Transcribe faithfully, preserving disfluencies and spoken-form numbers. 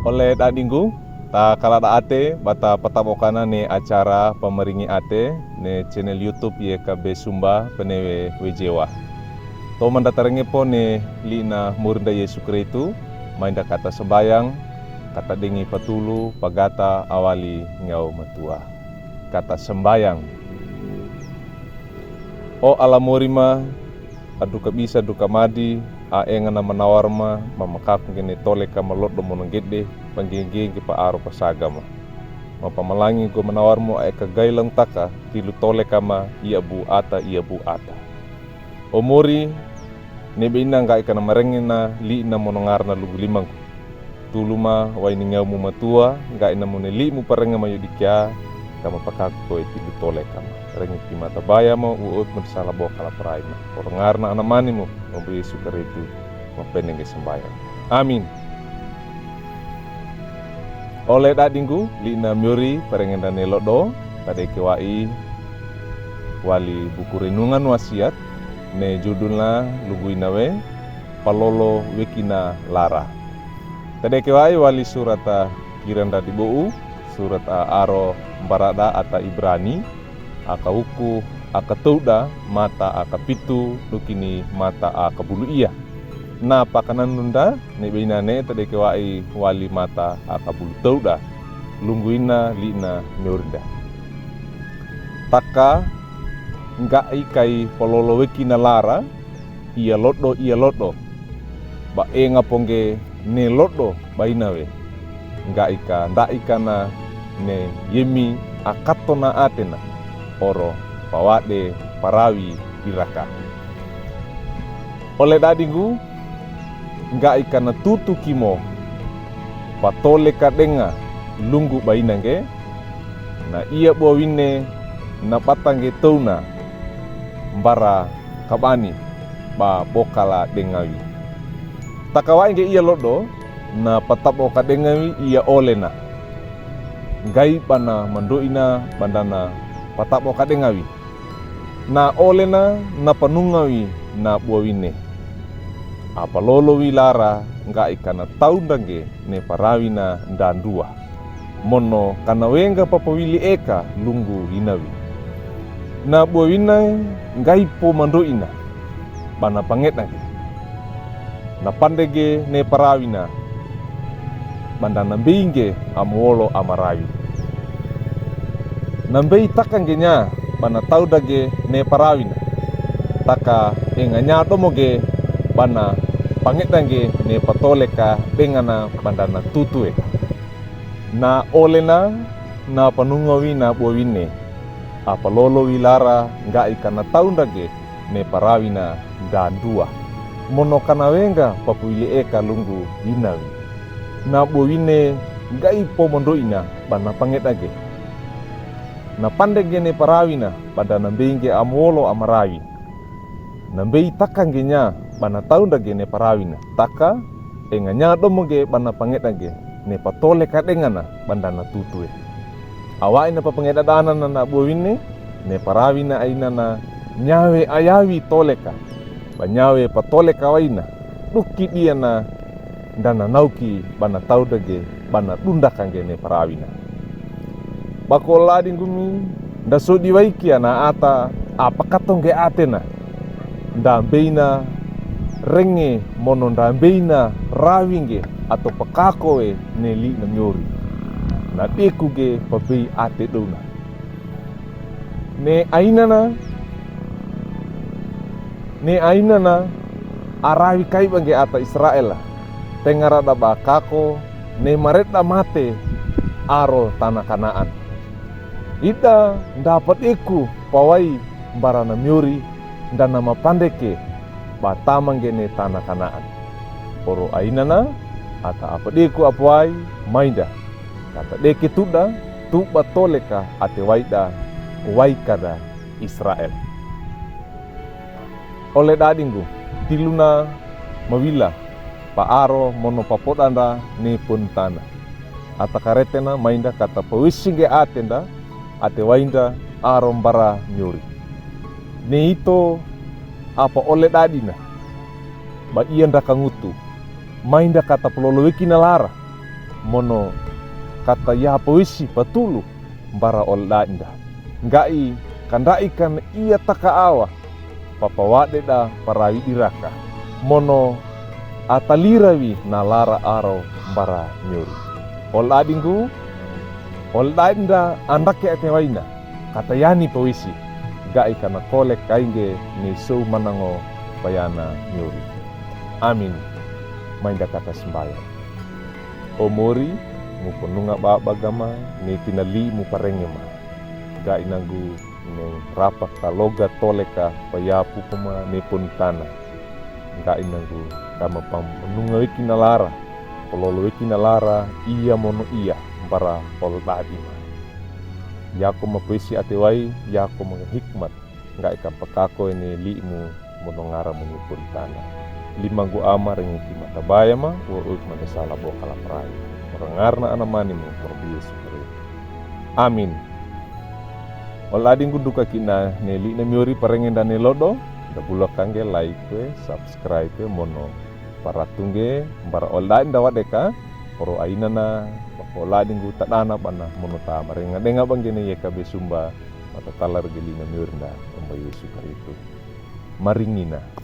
Ole dadinggu, ta kalađa ate ba ta pataɓo kana ne acara pamaringi ate ne channel YouTube Y K B Sumba Penewe Wejewa. Toman da tarenge po ne li'na Morinda Yesu Kristu, mainda kata sambayang, kata dengi patulu, pagata awali ngau matua. Kata sambayang. O ala mori ma, a du kabisa du kamadi, a enga na manawar ma, mamakaku ngge ne tole kama lodo mono nggede, panggenge ngge pa aro pasaga ma. Mapamalangi go manawar mo a eka gai langtaka, tilu tole kama, ia bu ata, ia bu ata. O mori, ne beina nggaika na marenge na li'na mono ngarna lugu limangku. Tulu ma waini ngau mu matua, nggaina mone li'mu parenge ma yodi kia, kama pakaku ko e tilu tole kama. Renge ki mata baya ma, uot mo di sala boka la prai ma. Oro ngarna anamani mo, Ombo Yesu Kristu, mapene ngge sambayang. Amin. Ole dadinggu, li'na miori parenge nda ne lodo, tadeke wa'i wali buku renungan wasiat, ne judulna lugu ina we, Palolo Wekina Lara. Tadeke wa'i wali surat a Kiranda Dibo'u, surat a aro mbarađa ata Ibrani, a kawuku a katowda, mata a kapitu, dukini mata a kabulu'ia. Na pakananunda, ne beina ne tadeke wa'i wali mata a kabulutowda. Lunggu ina li'na miorinda. Taka, ngga'i kai palolo wekina lara, ia lodo, ia lodo. Ba enga po ngge ne lodo ba ina we. Ngga'i ka nda'i kana ne yemi a katona atena. Oro pawađe parawi iraka. Ole dadinggu, ngga'i kana tutu kimo, patole ka denga lunggu ba ina ngge, na ia buawine na bata ngge towna, mbara kabani ba boka la dengawi. Taka wa'i ngge ia lodo, na pataɓo ka dengawi ia olena. Ngga'i bana mando'ina ba nda na pataɓo ka dengawi. Na olena na panungawi na buawine. A palolowi lara ngga'i kana taw nda ngge ne parawina nda ndua. Mono kana wengga papawili eka lunggu inawi. Na buawine ngga'i po mando'ina, bana pangeđa ngge. Na pandege ne parawina, ba nda na mbei ngge a mowolo a marawi. Na mbei taka ngge nia, bana taw nda ngge ne parawina. Taka enga nia domo ngge, bana pangeđa ngge ne patole ka dengana ba nda na tutue. Na olena, na panungawi na buawine. A palolowi lara ngga'i kana taw nda ngge ne parawina nda ndua. Mono kana wengga papawili eka lunggu inawi. Na buawine ngga'i po mando'ina bana pangeđa ngge. Na pandege ne parawina ba nda na mbei ngge a mowolo a marawi. Na mbei taka ngge nia bana taw nda ngge ne parawina. Taka, enga nia domo ngge bana pangeđa ngge, ne patole ka dengana ba nda na tutue. A wa'i na papangeđađana na buawine, ne parawina a ina na niawe ayawi tole ka, ba niawe patole ka waina, duki dia na nda na nawki bana taw nda ngge, bana dunda ka ngge ne parawina. Ba ko ladinggu mi, nda sodi waiki ana ata a pakato ngge atena. Nda mbeina renge mono nda mbeina rawi ngge ato pakako we ne li'na miori. Na deku ngge pabei ate downa. Ne ainana, ne ainana a rawi kaiba ngge ata Israel, tenga rađa ba kako, ne maređa mate aro tana Kanaan. Ida nda padeku pawai mbara na miori, nda na mapandeke ba tama ngge ne tana Kanaan. Oro ainana, ata a padeku a pawai, mai nda. Kata deke tuđa, tuba tole ka ate waida, wai ka nda Israel. Ole dadinggu, tiluna mawila, pa aro mono papođa nda ne pontana. Ata karetena mai nda kata pawisi ngge ate nda, ate wai nda aro mbara miori. Ne ito apa ole dadina, ba ia nda kangutu. Mainda kata pololowe kinalara, mono kata ya powisi patulu mbara oldainda. Ngga'i kanda'i kana iya takaawa, papawadeda parawi diraka, mono atalira wi nalara aro mbara miori. Oldadi nggu, oldainda andake atewaina, kata yani powisi, ngga'i kana kole kaingge ne sou manango payana miori. Amin. Mainda kata sambaya. O mori, mo ponunga baba gama, ne pinali'i mo parenge ma. Ngga'i nanggu ne rapa ka loga tole ka payapu pama ne pontana. Ngga'i nanggu kama pam ponunga weki nalara, pololo weki nalara, iya mono iya, mbara oldadi ma. Yako ma powisi atewai, yako ma hikmat, ngga'i kam pakako ene limu mono ngara mo nyupun tana. Lima nggu ama rengeki matabaya ma, ur uik mada sala bo kalaparai. Ora ngarna anamani mo Probi Yesu Kristo. Amin. Oldadi nggu nduka kina ne li'na miori parenge nda ne lodo, nda bula kangge like we, subscribe we, mono paratungge, mbara oldadi nda wadeka, oro ainana, bako oldadi nggu tadana bana mono ta marenga denga bangge ne yeka be sumba, matatala rege li'na miori nda, Amba Yesu Kristo. Maringina.